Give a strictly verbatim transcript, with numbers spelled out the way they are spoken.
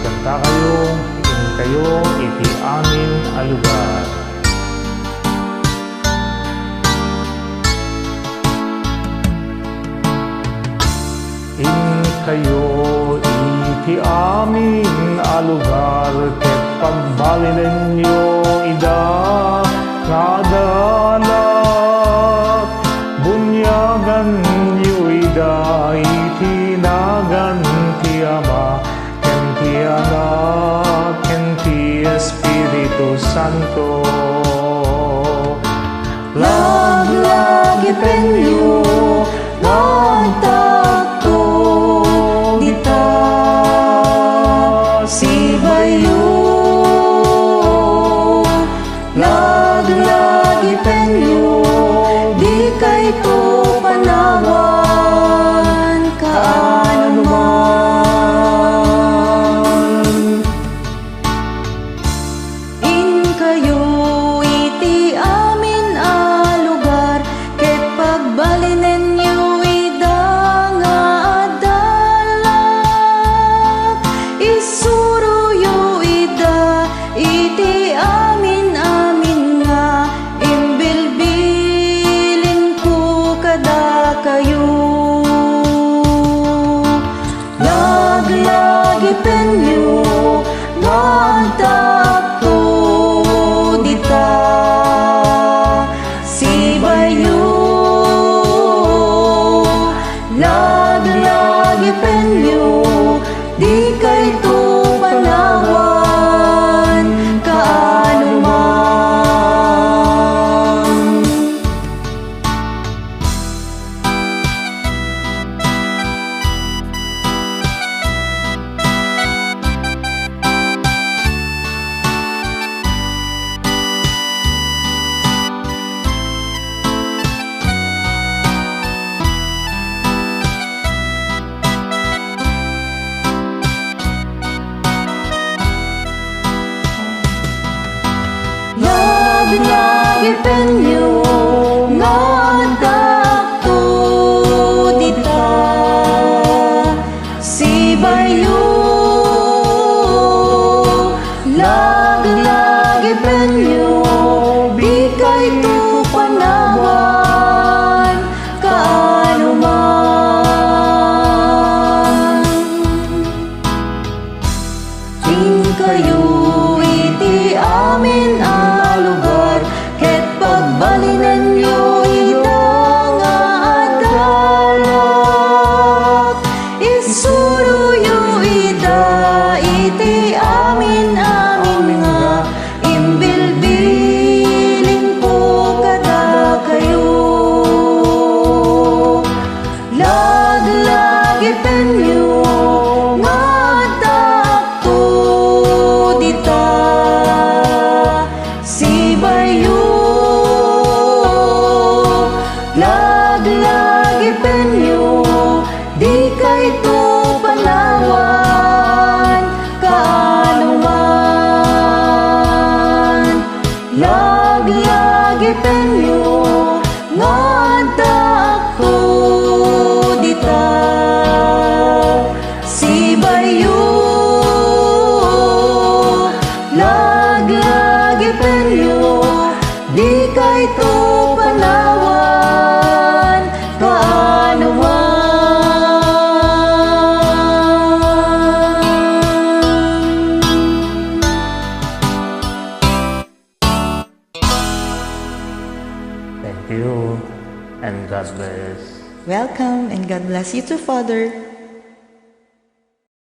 Kantakayo, inkayo iti amin a lugar. Inkayo iti amin a lugar ket pagbalinenyo ida nga adalak. Bunyaganyo ida iti nagan ti Ama, ken ti Anak, ken ti Espiritu Santo. Laglagipenyo nga addaakto dita sibayyo. Laglagipenyo, dikayto panawan kaanoman. Inkayo iti amin a lugar, ket pagbalinenyo ida nga adalak. Isuroyo ida iti amin-amin nga imbilbilinko kadakayo. Laglagipenyo nga addaakto dita sibayyo. Laglagipenyo, dikayto panawan kaanoman. Laglagipenyo nga addaakto dita sibayyo. Laglagipenyo, dikayto panawan kaanoman. Inkayo iti amin a lugar, ket pagbalinenyo ida nga adalak. Isuroyo ida iti amin-amin nga imbilbilinko kadakayo. Laglagipenyo nga addaakto dita sibayyo. Laglagipenyo, dikayto panawan kaanoman. Laglagipenyo nga addaakto dita sibayyo. Laglagipenyo, dikayto panawan kaanoman. Thank you and God bless. Welcome and God bless you too, Father.